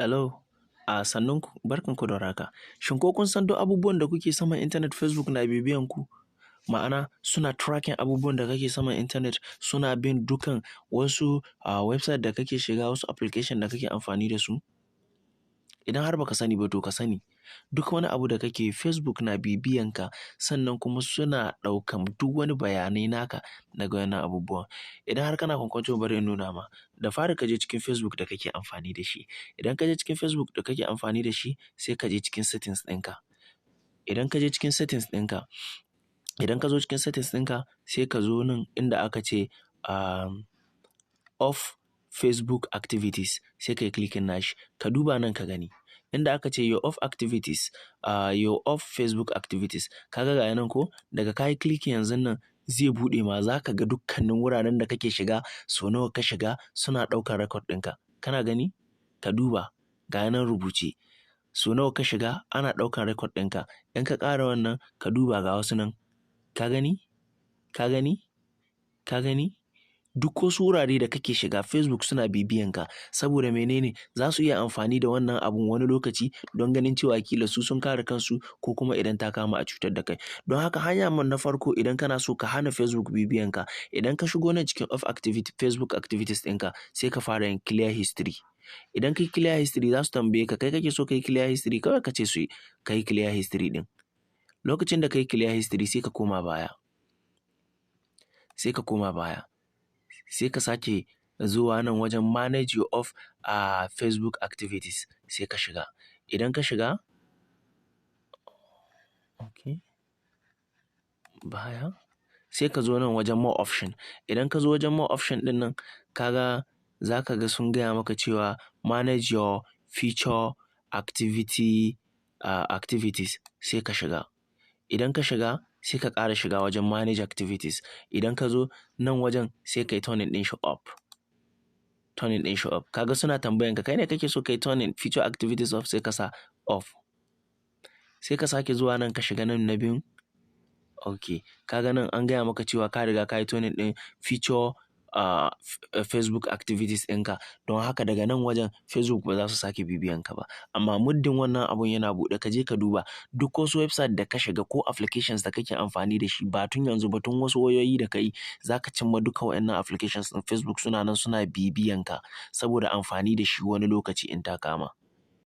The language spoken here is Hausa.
Hello, a sannunku, barkanku da warhaka. Shin ko kun san duk abubuwan da kuke saman intanet Facebook na bibiyan ku? Ma'ana, suna tracking abubuwan da kake saman intanet, suna bin dukan wasu website da kake shiga, wasu application da kake amfani da su? Idan har baka sani ba, to ka sani. Duk wani abu da kake, Facebook na bibiyan ka, sannan kuma suna ɗaukan duk wani bayanai naka daga wannan abubuwan. Idan har kana kwankwanto, bari in nuna ma. Da fari, ka je cikin Facebook da kake amfani da shi. Idan ka je cikin Facebook da kake amfani da shi, sai ka je cikin settings ɗinka. Idan ka je cikin settings ɗinka, idan ka zo cikin settings ɗinka, sai ka zo nan inda aka ce off Facebook activities, sai ka yi clicking nashi. Ka duba nan ka gani, inda aka ce your off activities, your off Facebook activities. Ka ga, ga nan ko? Daga ka yi clicking yanzun nan, zai buɗe ma, za ka ga dukkanin wuraren da kake shiga, so nawa ka shiga, suna ɗaukar record ɗinka. Kana gani? Ka duba, ga nan rubuce. So nawa ka shiga, ana ɗaukar record ɗinka. In ka ƙara wannan, ka duba, ga wasu nan. Ka gani? Ka gani? Ka gani? Duk wasu wurare da kake shiga, Facebook suna bibiyan ka. Saboda menene? Za su iya amfani da wannan abun wani lokaci don ganin cewa kila su sun kare kansu, ko kuma idan ta kama a cutar da kai. Don haka, hanya na farko, idan kana so ka hana Facebook bibiyan ka, idan ka shigo nan cikin off activity, Facebook activities ɗinka, sai ka fara yin clear history. Idan kai clear history, za su tambaye ka, kai kake so ka yi clear history? Kawai ka ce su ka yi clear history ɗin. Lokacin da ka yi clear history, sai ka koma baya. Sai ka koma baya. Sai ka sake zuwa nan wajen manage your off Facebook activities, sai ka shiga. Idan ka shiga, okay, baya, sai ka zo nan wajen more option. Idan ka zo wajen more option ɗin nan, ka ga, za ka ga sun gaya maka cewa manage your future activities, sai ka shiga. Idan ka shiga, sai ka ƙara shiga wajen manage activities. Idan ka zo nan wajen, sai ka yi turning ɗin shi off. Turning ɗin shi off. Kaga suna tambayan ka, kai ne kake so ka yi turning future activities off? Sai ka sa off. Sai ka sake zuwa nan, ka shiga nan na biyun. Ok, kaga nan an gaya maka cewa ka riga ka yi turning ɗin future Facebook activities ɗinka. Don haka, daga nan wajen Facebook ba za su sake bibiyan ka ba. Amma muddin wannan abun yana buɗe, ka je ka duba duk wasu website da ka shiga ko applications da kake amfani da shi, ba tun yanzu ba, tun wasu wayoyi da ka yi, za ka cimma duka waɗannan applications ɗin Facebook suna nan suna bibiyan ka saboda amfani da shi wani lokaci in ta kama.